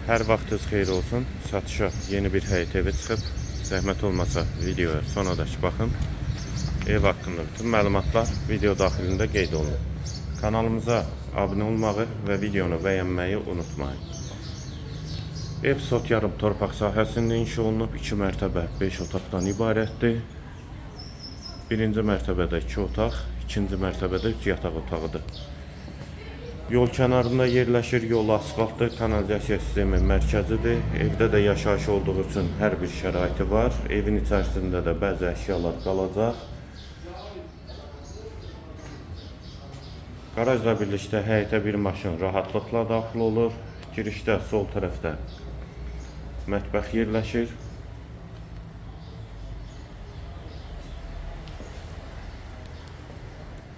Hər vaxtınız xeyir olsun. Satışa yeni bir həyət evi çıxıb. Zəhmət olmasa videoya sonadək baxın. Ev haqqında bütün məlumatlar video daxilində qeyd olunur. Kanalımıza abunə olmağı və videonu bəyənməyi unutmayın. Ev sot yarım torpaq sahəsində inşa olunub. 2 mərtəbə 5 otaqdan ibarətdir. Birinci mərtəbədə 2 otaq, ikinci mərtəbədə 3 yataq otağıdır. Yol kənarında yerləşir, yol asfaltdır, kanalizasiya sistemi mərkəzidir. Evdə də yaşayış olduğu üçün hər bir şəraiti var. Evin içərisində də bəzi əşyalar qalacaq. Qarajla birlikdə həyətə bir maşın rahatlıqla daxil olur. Girişdə sol tərəfdə mətbəx yerləşir.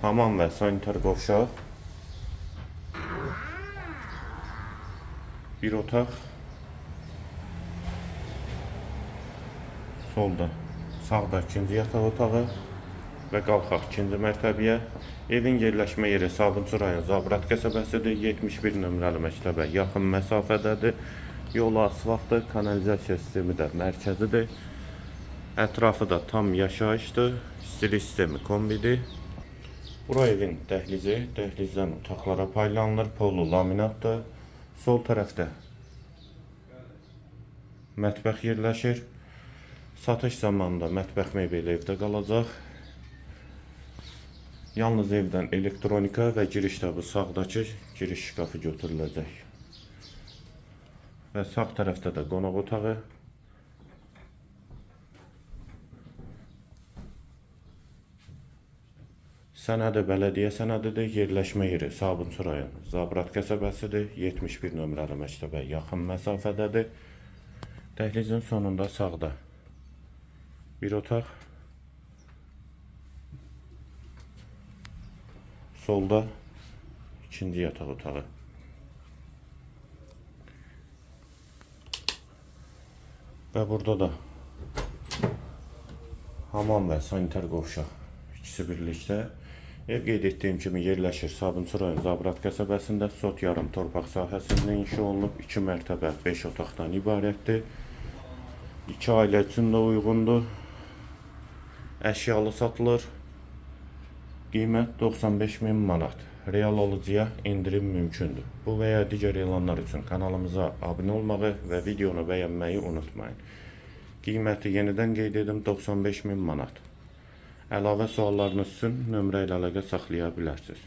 Hamam və sanitar qovşaq. Bir otaq, solda, sağda ikinci yataq otağı və qalxaq ikinci mərtəbəyə. Evin yerləşmə yeri Sabunçu rayon Zabrat qəsəbəsidir. 71 nömrəli məktəbə yaxın məsafədədir. Yolu asfaltdır, kanalizasiya sistemi də mərkəzidir. Ətrafı da tam yaşayışdır. İstilik sistemi kombidir. Bura evin dəhlizi, dəhlizdən otaqlara paylanılır. Polu laminatdır. Sol tərəfdə mətbəx yerləşir. Satış zamanında mətbəx mebeli evdə qalacaq. Yalnız evdən elektronika və girişdə bu sağdakı giriş şkafı götürüləcək. Və sağ tərəfdə də qonaq otağı. Sənədi bələdiyyə sənədidir. Yerləşmə yeri Sabunçu rayon Zabrat qəsəbəsidir. 71 nömrəli məktəbə yaxın məsafədədir. Dəhlizin sonunda sağda bir otaq, solda ikinci yataq otağı. Və burada da hamam və sanitar qovşaq ikisi birlikdə. Ev qeyd etdiyim kimi yerləşir Sabunçu rayon Zabrat qəsəbəsində, sot yarım torpaq sahəsində inşa olunub. 2 mərtəbə 5 otaqdan ibarətdir. 2 ailə üçün də uyğundur. Əşyalı satılır. Qiymət 95.000 manat. Real alıcıya endirim mümkündür. Bu və ya digər elanlar üçün kanalımıza abunə olmağı və videonu bəyənməyi unutmayın. Qiyməti yenidən qeyd edim, 95.000 manat. Əlavə suallarınız üçün nömrə ilə əlaqə saxlaya bilərsiniz.